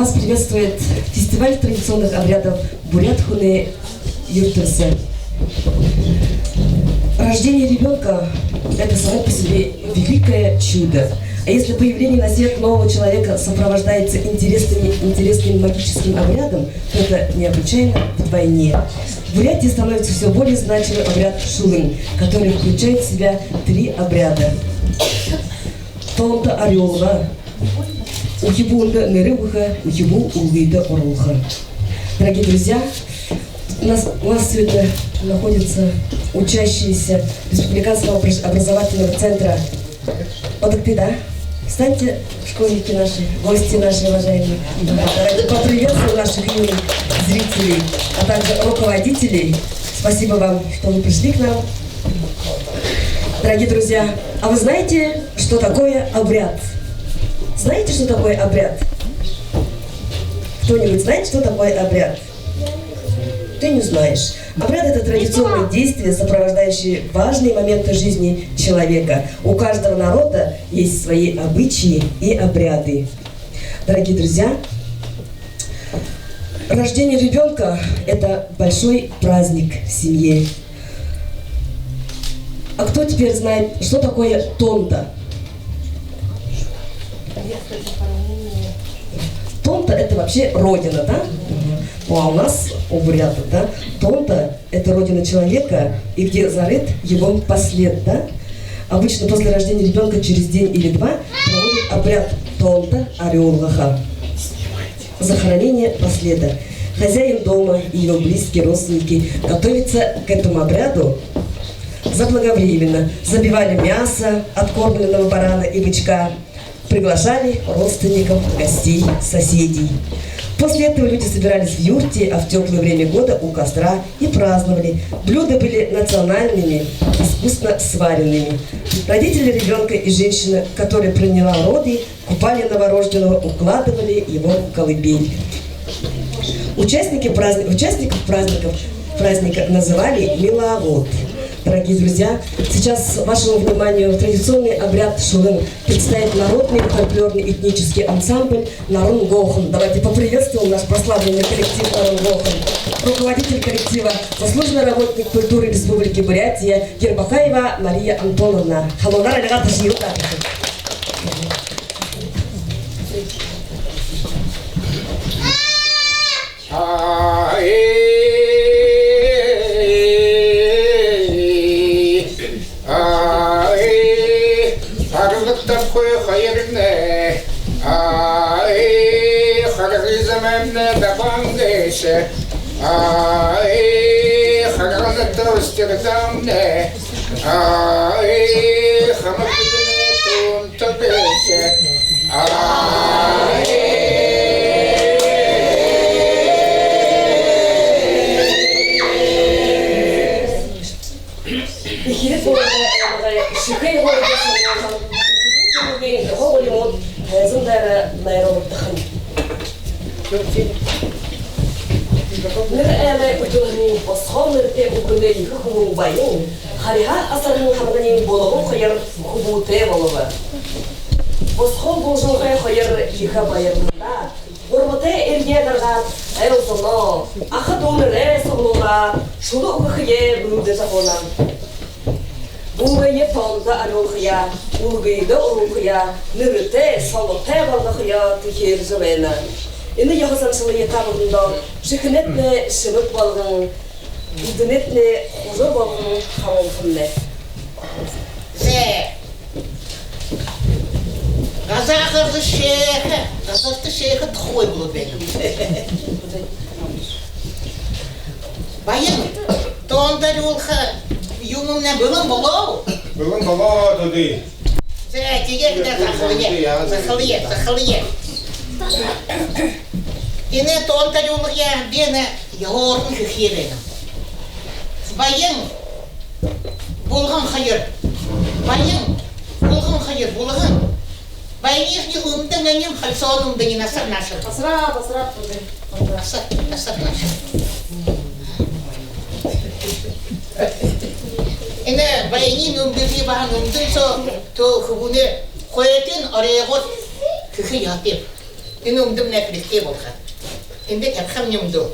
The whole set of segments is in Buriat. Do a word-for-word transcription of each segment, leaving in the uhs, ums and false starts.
Вас приветствует фестиваль традиционных обрядов «Буряад хүнэй юртэмсэ». Рождение ребёнка — это само по себе великое чудо. А если появление на свет нового человека сопровождается интересными, интересным магическим обрядом, то это необычайно вдвойне. В Бурятии становится всё более значимым обряд шүлэн, который включает в себя три обряда. Тоонто арюулга, үхибүүндэ нэрэ үгэхэ, үхибүү үлгыдэ оруулха. Дорогие друзья, у нас, у нас сегодня находятся учащиеся Республиканского образ-, образовательного центра. Вот так ты, да? Встаньте, школьники наши, гости наши уважаемые. Давайте поприветствуем наших юных зрителей, а также руководителей. Спасибо вам, что вы пришли к нам. Дорогие друзья, а вы знаете, что такое обряд? Знаете, что такое обряд? Кто-нибудь знает, что такое обряд? Ты не знаешь. Обряд — это традиционные действия, сопровождающие важные моменты жизни человека. У каждого народа есть свои обычаи и обряды. Дорогие друзья, рождение ребёнка — это большой праздник в семье. А кто теперь знает, что такое тоонто? Тоонто — это вообще родина, да? Ну, а у нас, у бурятов, да? Тоонто — это родина человека, и где зарыт его послед, да? Обычно после рождения ребёнка через день или два проводят обряд тоонто арюулга, захоронение последа. Хозяин дома и его близкие родственники готовятся к этому обряду заблаговременно. Забивали мясо откормленного барана и бычка, приглашали родственников, гостей, соседей. После этого люди собирались в юрте, а в тёплое время года у костра и праздновали. Блюда были национальными, искусно сваренными. Родители ребёнка и женщина, которая приняла роды, купали новорожденного, укладывали его в колыбель. Участники праздни-, участников праздников, праздника называли миловод. Дорогие друзья, сейчас вашему вниманию традиционный обряд шүлэн представит народный фольклорный этнический ансамбль «Наран Гохон». Давайте поприветствуем наш прославленный коллектив «Наран Гохон». Руководитель коллектива, заслуженный работник культуры Республики Бурятия Ербахаева Мария Антоновна. Халуунаар альгаа ташыел даа. Ай, ай, аргалагдахагүй хоёрнай. Ай, харгы замаймнай дабаан гээшэ. Ай, харгана тустэр замнай. Ай, хамаг бидэнэй тун Эхирэд болоно аймагай Шэхэй һууринда һургуулиин үхибүүд, үхибүүн һоо голимууд тайзан дээрэ найруулагдахань. Нэрэ айлай үтэлһэниинь Босхо нэрэтэй үбгэнэй ехэ хүбүүн Баян, хариһаа асарһан хамганиинь Булган хоёр хүбүүтэй болобо. Босхо Булганхай хоёр ехэ баярлагдаа. Гурбатай эрье гаргаад, айлзанаа, аха дүүнэрээ суглуулаад, шүлэ үгэхэеэ мүндэжэ һууна. Бүлгые тоонто арюулхаяа, үлгыдэ оруулхаяа, нэрэтэй, солотой болгохоёо түхеэржэ байна. Энэ ёһо заншалые та бүгэдэндөө шэхэнэйтнай шэмэг болгон, эдэнэйтнай хужар болгон харуулхамнай. Зэ. Газаа гаража шэхэ, газаарта шэхэ тухай болоод байна. Баян, тоонто арюулха юумэмнай бэлэн болоо? Бэлэн болоо, Додо. Зэ, тиигээд даа, захалая, захалая, захалая. Энэ тоонто арюулгаяа би энэ ёһоорнь хэхэ юм. Баян, Булган хоёр. Баян, Булган хоёр, Булган. Баяниихни үмдэн энеэм, хальсоон үмдэн энэ асар наашаа. Асар, асар, асар. Асар, асар наашаа. Энэ баяниинь үмдэжэ байһан үмдэн соо тоо хүбүүнэй хойто оройгоор хэхэ ёһотойб. Энэ үмдэмнай хэрэгтэй болохо. Эндэ табихам юм даа.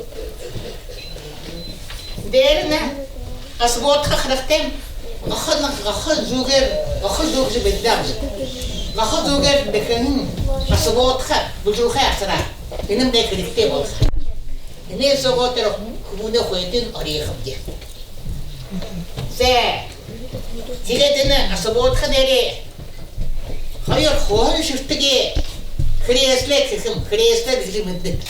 Дээрэнь асабуудха харагты. Гахал, гахал зүгөөр, гахал зүгөөр бэддэ. Гахал зүгөөр бэхэнь асабуудха, бүжүүхэй асараа. Энэмнай хэрэгтэй болохо. Энээн соогоо тэрэ хүбүүнэй хойто орёохобди. Зэ. Тиигээд энэ асабуудха дээрээ хоёр хуһан шэртэгэ хреслэ хэхэм, хреслэ гэжэ мэдэнэт.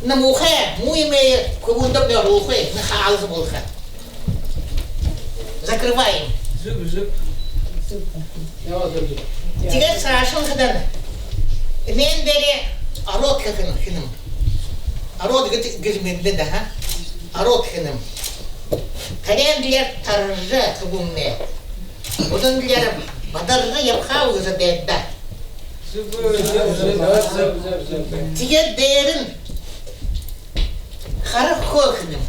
Энэ муухай, муу юумэ хүбүүндэмнай оруулхагүй, энэ хаалга болохо. Закрываем. Зүб, зүб. Тиигээд саашань хадаа энээн дээрээ ороод хэхэнь, хэнэм. Ороод гэжэ, гэжэ мэдэнэт, аха. Ороод хэнэм. Таряан дээрэ таржа хүбүүмнай. Удаан дээрэ бадаржа ябаха гэжэ дээдэ. Тиигээд дээрэнь хара хөө хэнэм.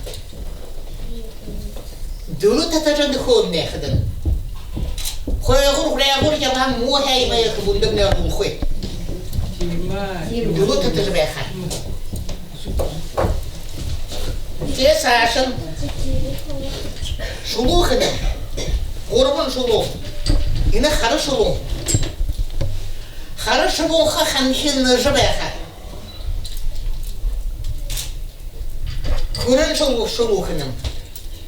Дүлэ татажа энэ хөөнэй хадаа. Хойгуур, хойгуур ябаһан муухай юумэ хүбүүндэмнай оруулхагүй. Дүлэ татажа байха. Тиигээд саашань шулуу хэнэм. Гурбан шулуу. Энэ хара шулуу. Хара шулуунхай ханхинажа байха. Хүрин шулуу, шулуу хэнэм.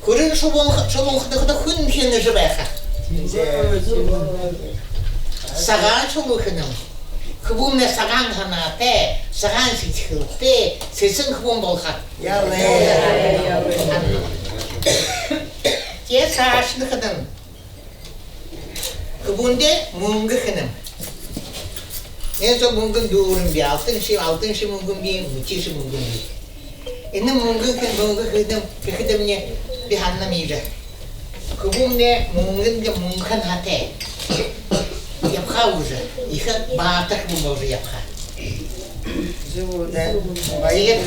Хүрин шулуун, шулуун хадаа, хадаа ханхинажа байха. Сагаан шулуу хэнэм. Хүбүүмнай сагаан һанаатай, сагаан сэдьхэлтэй, сэсэн хүбүүн болохо. Яалай. Тиигээд саашань хадаа хүбүүндээ мүнгэ хэнэм. Энэ соо мүнгэн дүүрэн бии, алтан ши, алтан ши мүнгэн бии, мүнгэ ши мүнгэн бии. Энэ мүнгэн хэн, мүнгэ хэнэм, гэхэдэмни би һананам иигэжэ. Хүбүүмнай мүнгэн гэ, мүнгэ һанаатай ябаха гэжэ. Ехэ баатар хүбүүн боложо ябаха. Зүб даа. Баяр.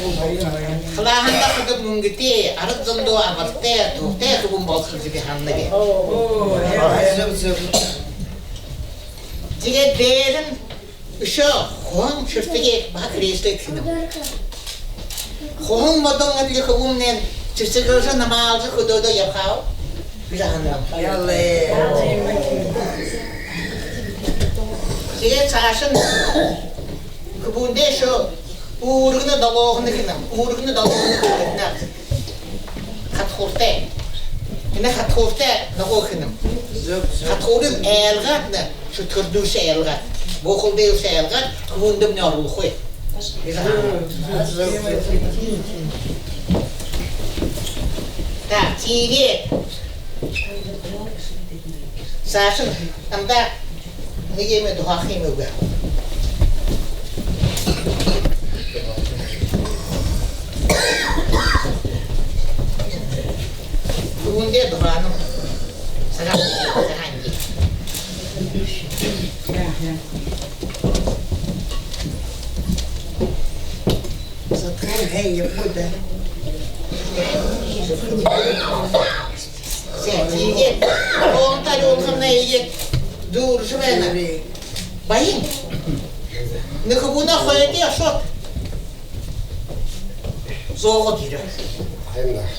Халааһандаа хадаа мүнгэтэй, арад зондоо абартай, туһатай хүбүүн болохо гэжэ би һананаб. Зүб, зүб. Тиигээд дээрэнь үшөө хуһан шэртэгэ баһа хреслэ хэнэм. Хуһан модон адли хүбүүмнай сэсэглэжэ, намаалжа, хүдөөдөө ябаха гэжэ һананам. Яалай. Тиигээд саашань хүбүүндээ үшөө үүргэнэ долоогонхи хэнэм. Үүргэнэ долоогонхи хэнэм. Хатхууртай. Энэ хатхууртай ногоо хэнэм. Зүб, зүб. Хатхуурые айлгаад, энэ шүдхэрдүүлшье айлгаад, буухалдуулшье айлгаад, хүбүүндэмнай оруулхагүй. Зүб, зүб. Так, тиигээд саашань намда нэгэ юумэ духааха юм гү? Хүбүүндээ духаанам. Сагаан, сагаан ди. Сатхан хэй, ябуу даа. Зэ, тиигээд тоонто оруулхамнай иигээд дүүржэ байна. Баян. Нэгэ хүбүүнэй хойто ошоод зоогоод ерээ. Баян даа.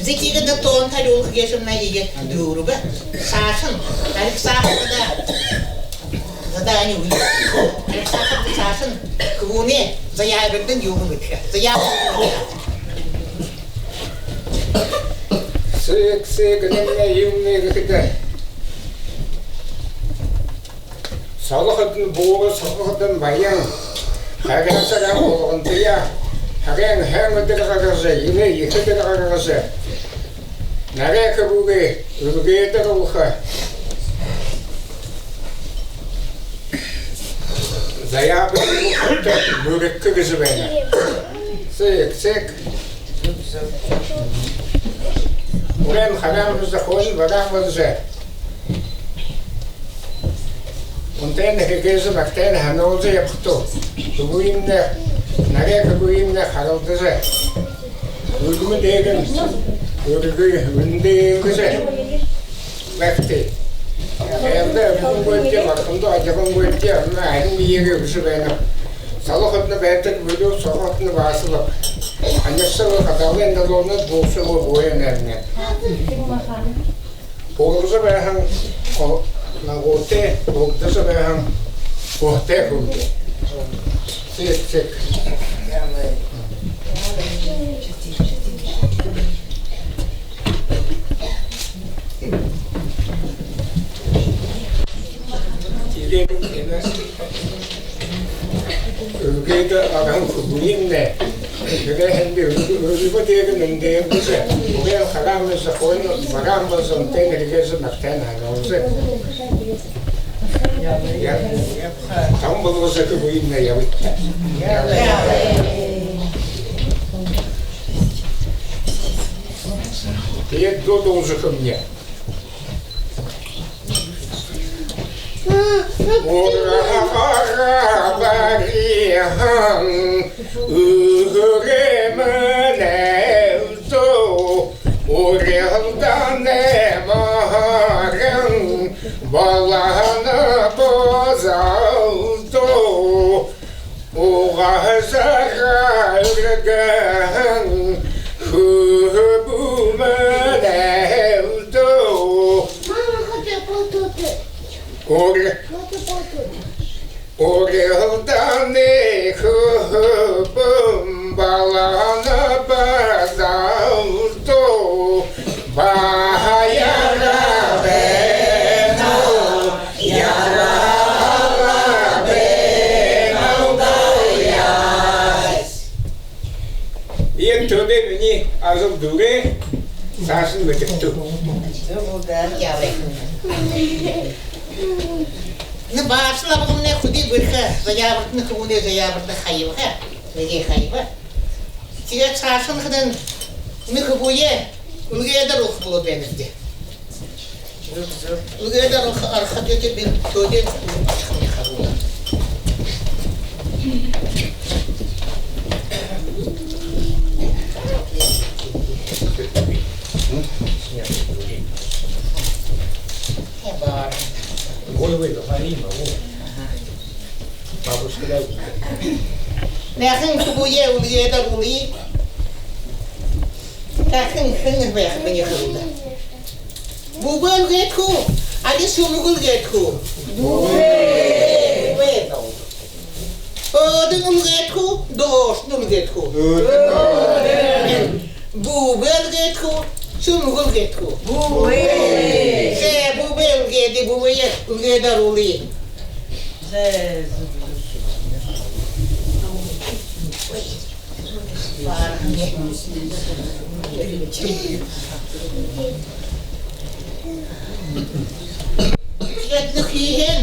Зэ, тиигээд тоонто оруулха гээшэмнай иигээд дүүрэбэ. Саашань, Александр, да. Задание үгы. Александр, саашань хүбүүнэй заявкадань юумэ мэдэхэ. Заявка. Сэг, сэг, энэмнай юумэ гэхэдэ, солоходонь буурал, солоходонь баян, хагаса болгонтоёо, хагас һайн үдэр гаргажа, энэ ехэ үдэр гаргажа, нарай хүбүүгээ үргэдэг болохо. Заявка мүргэхэ гэжэ байна. Сэг, сэг. Уран хараан болжо, хойно бараан болжо, үнэтэйнь хэгэжэ, багтайнь һануулжа ябахатаа, хүбүүемнай, нарай хүбүүемнай харалдажа, үлмэ дээгүүр үргэн, үндээн гэжэ байгты. Айлда айлгангүйбди, барханда ажалангүйбди, амна арюун бэеэ үгэжэ байнаб. Сала ходоно байдаг бүлүү, саха ходоно баасалаб. Анирсаба хадалын далуунууд, булшаба буян арнай. Ургажа байһан о-, нагуутай, ургажа байһан уһатай хүнби. Сэг, сэг. Тиигээд энэ үлгыдэ араһан хүбүүемни. Тиигээд һэн би үлгы-, үлгы дээрэ мэндэ бэшэ. Угай харамжа хойно бараан бэшэ, тэн эргэжэ, мартан харамжа. Я, там было за кого именно я вот. Тиигээд дуу дуулажа үгэхэмни. Ургахаа бариһан үһэрэй мэнэлдүү, урилдаанай морин болоһон базалдуу. Угасаха үргэһэн хүбүүмни һэлдүү. Мама, хотя пототы. Ури. Хотя пототы. Урилдаанай хүбүүн болоһон базалдуу. Баяраа байна, яаралаа байна даа. Иимэ төөдэй минии ажал дүүрээ, саашань мэдэгты. Нэ, баашалаа абгамнай хүдөө бэрхэ, заябартанай хүбүүнэй заябарта хаяба. Нэгэ хаяба. Тиигээд саашань хэдэн нэ хүбүүе үлгыдэ оруулха болоод байнабди. Үлгыдэ орохо, орохо гэжэ би төөдэй ашахамни харуулаа. Ой, ой, ой, Марина, о. Бабушка, да. Мяхан хүбүүе үлгыдэ оруулъя. Мяхан хэн байха, минии харуулаа. Бүбэ үлгыдэ гү, али сүмгэ үлгыдэ гү? Бүбэ. Бүбэ. Өөдэнь үлгыдэ гү, доошонь үлгыдэ гү? Өөдэнь. Бүбэ үлгыдэ гү, сүмгэ үлгыдэ гү? Бүбэ. Зэ, бүбэ үлгыдэ, бүбэ үлгыдэ оруулъя. Зэ, зэ. Тиигээд лэ хииһэн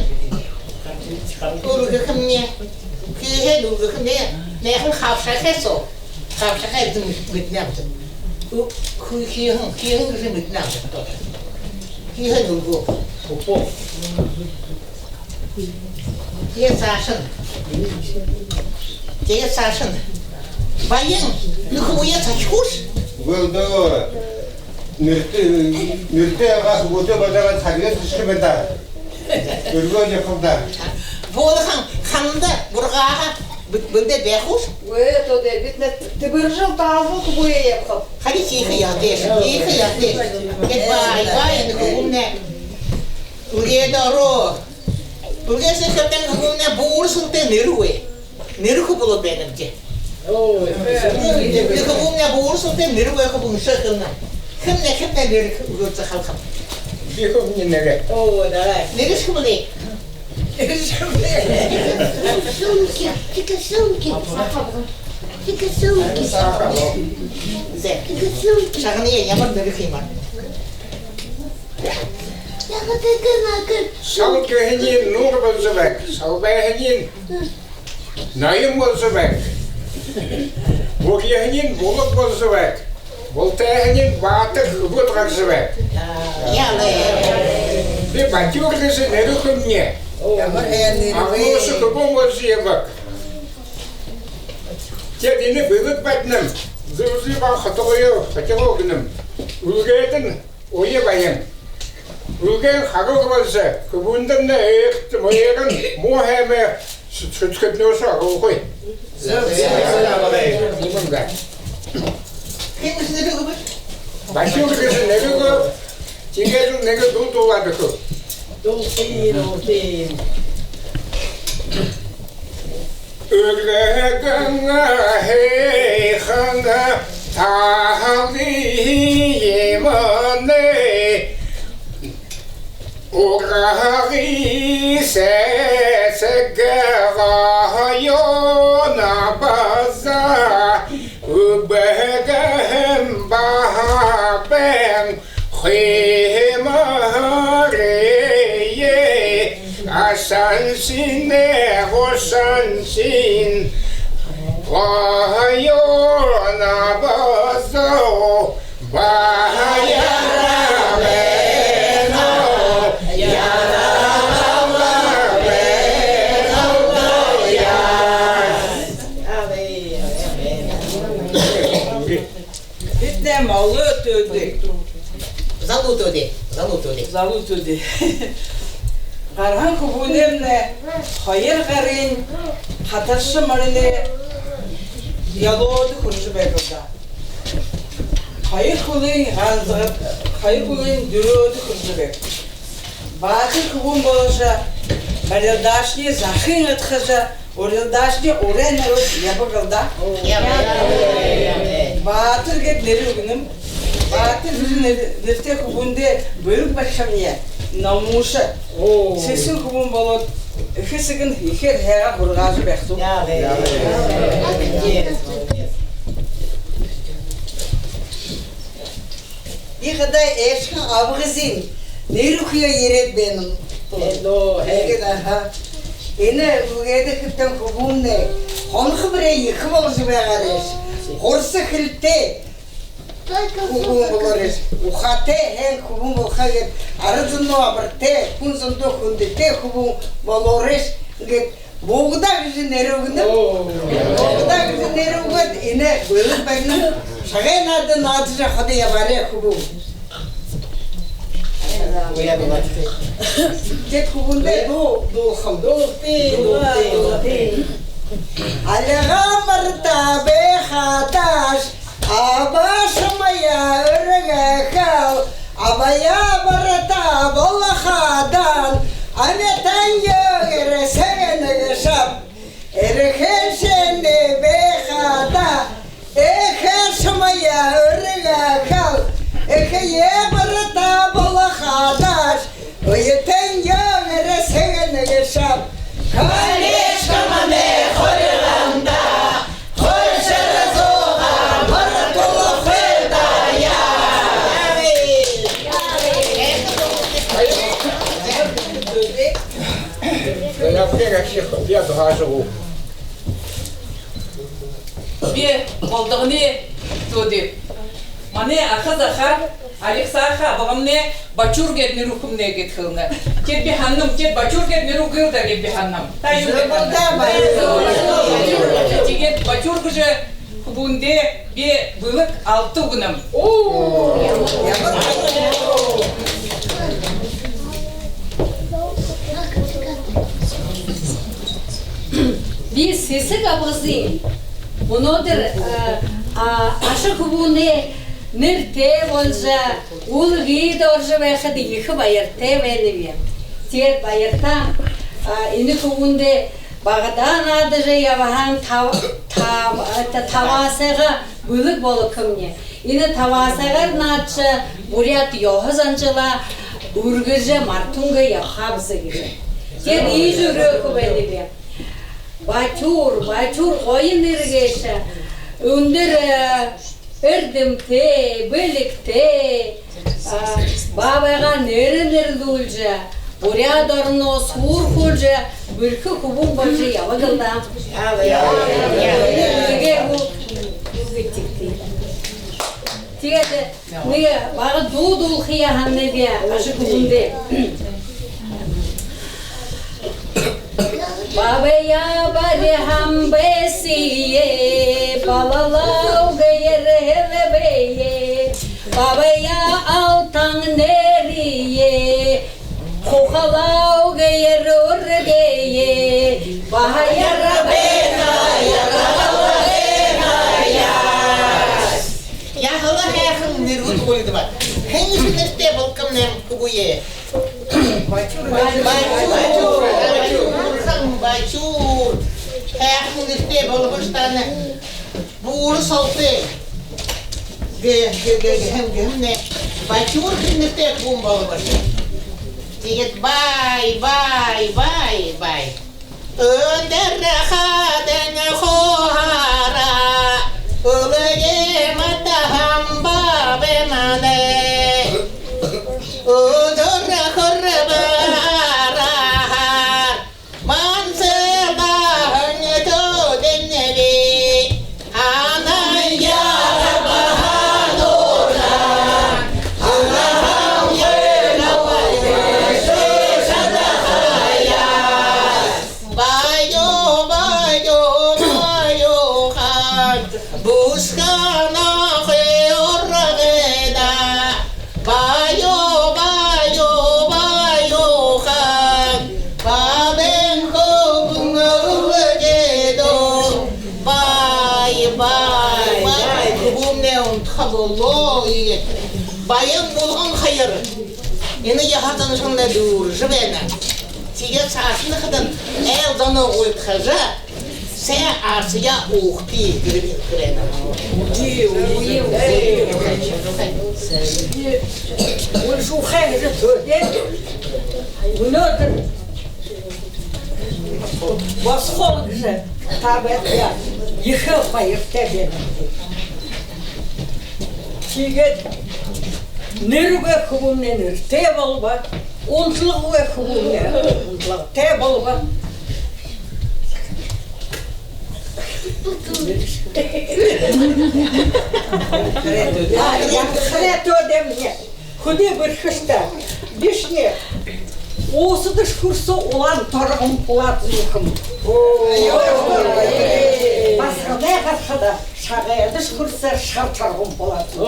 үргэхэмни. Хииһэн үргэхэмни. Мяхан хабшахаа соо. Хабшахаа эдэ мэдэнэ абза. Хииһэн, хииһэн гэжэ мэдэнэ абза. Хииһэн үргөө. Тиигээд саашань. Тиигээд саашань. Баян, нэ хүбүүе сахиха гүш? Үгы даа. Нэртэ, нэртэ агаа хүбүүтэй болоод сахиха гүш бэ даа. Үргөөд ябахам даа. Буулгаһан ханда бургааһа бэлдээд байха гүш? Үгы даа, бидэ нэ тэбэржэл даалжал хүбүүе ябахабди. Хари тиихэ яатай, тиихэ яатай. Гээд бай, бай, нэ хүбүүмни. Үлгыдэ ороо. Үлгыдэ хэбтэн хүбүүмни буурал суутай нэрэ үгы. Нэрэ хүбүүл байнабди. Нэрэ хүбүүмни буурал суутай нэрэ үгы, хүбүүмни шэхэнэ. Хэмнай, хэмнай нэрэ үгөөд захалхам. Би хүбүүмни нэрэ. О, давай. Нэрэ шэхэ хүбүүмни. Нэрэ шэхэ хүбүүмни. Сумки, тиигээ сумки. Тиигээ сумки. Зэ. Тиигээ сумки. Шагная, ямар нэрэ хэхэ юм? Шал гэһэниинь Нуур болжо байг, шал байһаниинь Ноён болжо байг, бурьяаһаниинь Булаг болжо байг, бултайһаниинь Баатар хүбүүд гаржа байг. Яалай. Би Батюр гэжэ нэрэ үгэхэмни. Ямар һайн нэрэ бэ? Агнууша хүбүүн болжо ябаг. Тиигээд энэ бэлэг бадьнам, зүржы ба хотогоёо, хотогоо үгэнэм. Үлгыдэнь Уян Баян. Үлгэн хагал болжо, хүбүүндэмнай эгт мыган муу хэмээ шү-, шүдхэднөөшэ агуулхай. Иимэ даа. Башуур гэжэ нэгэ үгэ, тиигээд нэгэ дуу дуулаад үгыт. Дуулыт, дуулыт. Үлгэн һайхан талын юумэнэй урагы сэсэг гоёо, набаза үбгэн баһа бэн хэмэрээ, ашаншын, хушаншын гоёо, набаза баяраа байна, яаралаа байна, яа. Бидэ мүнөө төөдэй. Залуу төөдэй, залуу төөдэй. Залуу төөдэй. Гараһан хүбүүнэймнай хоёр гарынь хатарша моринай ялуута хүрэжэ байг лэ даа. Хоёр хүлынь ганзагад, хоёр хүлынь дүрөөдэ хүрэжэ байг. Баатар хүбүүн болоод, барилдаашни захын адхажа, урилдаашни урайнь ороод ябаг лэ даа. Баатар гээд нэрэ үгэнэм. Баатар гэжэ нэр-, нэрэтэй хүбүүндээ бэлэг барихамни, номууша. Сэсэн хүбүүн болоод, эхэ эсэгэнь ехээр һайгаа һургаажа байг даа. Яа, яа, яа. Би хадаа ээжэхэ абгайзын нэрэ үгэхөө ерээд байнам. Э, нөө, э. Иигээд, аха. Энэ үгөөдэ хэбтэн хүбүүмнай хонхо бүреэ ехэ болжо байгаарайш. Хурса хэлэтэй хүбүүн болооройш. Ухаатай, һайн хүбүүн болохо гээд, арад зондоо абартай, хүн зондоо хүндэтэй хүбүүн болооройш. Иигээд Богдо гэжэ нэрэ үгэнэм. Оо. Богдо гэжэ нэрэ үгөөд, энэ бэлэг баринам. Шагай наада наадажа ходо ябаарай, хүбүүн. Тиигээд хүбүүндээ дуу дуулхам. Дуулыт, дуулыт, дуулыт. Альгаа барта байхадааш, абаашамаяа үргэхэл, абаяа барта болоходонь, амитан юугээр сэгнэхэ шаб. Эрхэншэнэй байхада, эхэ шамаяа үргэхэл, эхэеэ барта болоходааш, үетэн юугээр сэгнэхэ шаб. Колечко манай хурьганда, хойшор зуугаа мордуулхай даа. Заявкын ахих яд хажуу. Би Болдогоной төөдэйб. Манай аха захада, Алексаха абгамнай Бачуур гээд нэрэ үгэхэмнай гээд хэлэнэ. Тиигээд би һананам, тиигээд Бачуур гээд нэрэ үгыл даа гээд би һананам. Та юу гээд һананат? Тиигээд Бачуур гэжэ хүбүүндээ би бэлэг алта үгэнэм. Би Сэсэг абгайзын мүнөөдэр, э, а, аша хүбүүнэй нэрэтэй болжо, үлгыдэ орожо байхада ехэ баяртай байнаб. Тиигээд баяртаа, а, энэ хүбүүндээ багадаа наадажа ябаһан таб-, таб-, это, табаасайгаа бэлэг болгохомни. Энэ табаасайгаар наадажа, буряад ёһо заншалаа үргэжэ, мартангүй ябахаб гэжэ. Тиигээд иигэжэ үреэхэ байнаб. Бачуур, Бачуур гоё нэрэ гээшэ. Үндэр, э, эрдэмтэй, бэлигтэй, а, баабайгаа нэрэ нэрлүүлжэ, буряад ороноо суурхуулжа, бэрхэ хүбүүн болжо ябаг лэ даа. Яа, яа, яа, яа. Нэгэ үгэ, үгэ тигты. Тиигээд нэгэ бага дуу дуулахаяа һананаб, аша хүбүүндээ. Баабайе бариһан байсые, балалаа үгөөр хэлэбэе. Баабайе алтан нэрые, Баяр байна, яаралаа байна, яаралаа. Яһала һайхан нэрэ үгөөд байна. Хэн гэжэ нэрэтэй болтогомнай, хүбүүе? Баатар. Баатар. Баатар. Һайхан нэрэтэй болобо һаань. Буурал солотой. Гэ, гэ, гэ, гэ, хэн, гэ, хэн, нэ. Баатар гэжэ нэрэтэй хүн болобо. Тиигээд бай, бай, бай, бай. Үдэр хадань хуу һараа, үлгы мэтэ хамба бэмнай. Үдэр хүрбэ арһаар, манса баһан төөдэнь би. Анаяа баһа дуран, анаяа хойно шадахаяа. Баю, баю, баюхан, бусхана хэ ургыда. Баю, баю, баюхан, бабын хүбүүн үлгыдөө. Бай, бай, бай. Хүбүүмнай унтаха болоо, иигээд. Баян Булган хоёр энэ яһатаншни дүүржэ байна. Тиигээд саашань хадань айл зоноо уйлдажа, сай арсаяа уухты гэжэ хэлэнэ. Үгы, үгы, үгы. Уншуулхаа гэжэ төөдөө. Мүнөөдэр босхоол гэжэ табяад, ехэ баяртай байнаб. Тиигээд нэрэгүй хүбүүмнай нэрэтэй болобо, унталаггүй хүбүүмнай унталагтай болобо. А, яа, хараа төөдэймни. Хүдөө бэрхэшта. Бишни. Уусадаш хүрсэ улаан торгон булаатан юм. Басаганай гарахада шагайдаш хүрсэ шар торгон булаатан юм.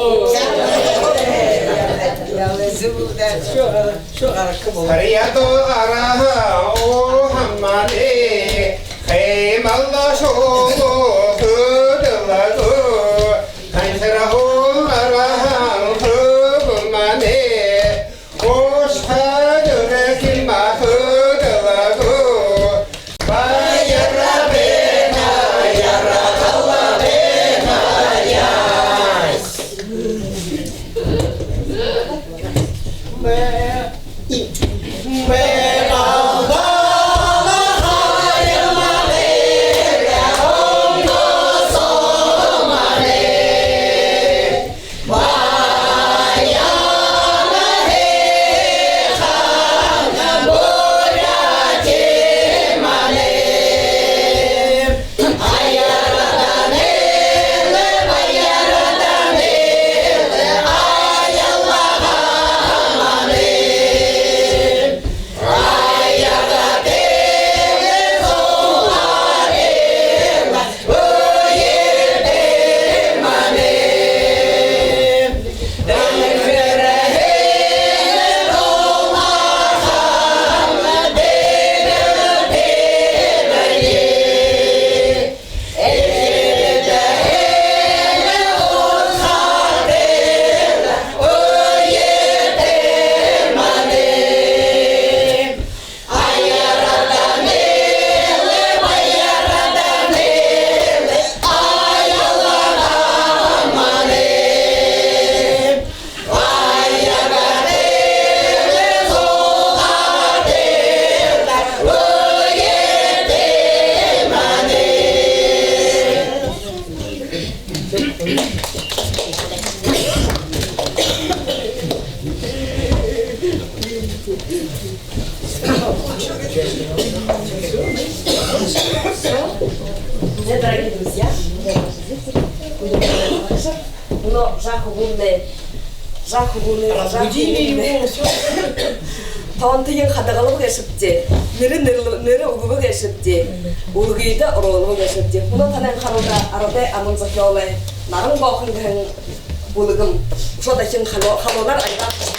Шо гараха, шо гараха бол. Харьяа дуугараа, оо, хамааны, хэмэл даа шоолоо хүдэлэгөө. Хансараа хумараа хүбүүмни, ошхо дүрэ хэмээ хүдэлэгөө. Баяр байна, яаралаа байна, яаралаа. Дорогие друзья, но жаа хүбүүмни, жаа хүбүүмни, жаа хүбүүмни. Тоонтыень хадагалаба гээшэбди, нэрэ, нэрэ, нэрэ үгэбэ гээшэбди, үлгыдэ оруулба гээшэбди. Мүнөө танай анхаралда арадай аман зохёолой «Наран Боохон» гэһэн бүлгэм үшөө дахин халуу-, халуунаар альбаат.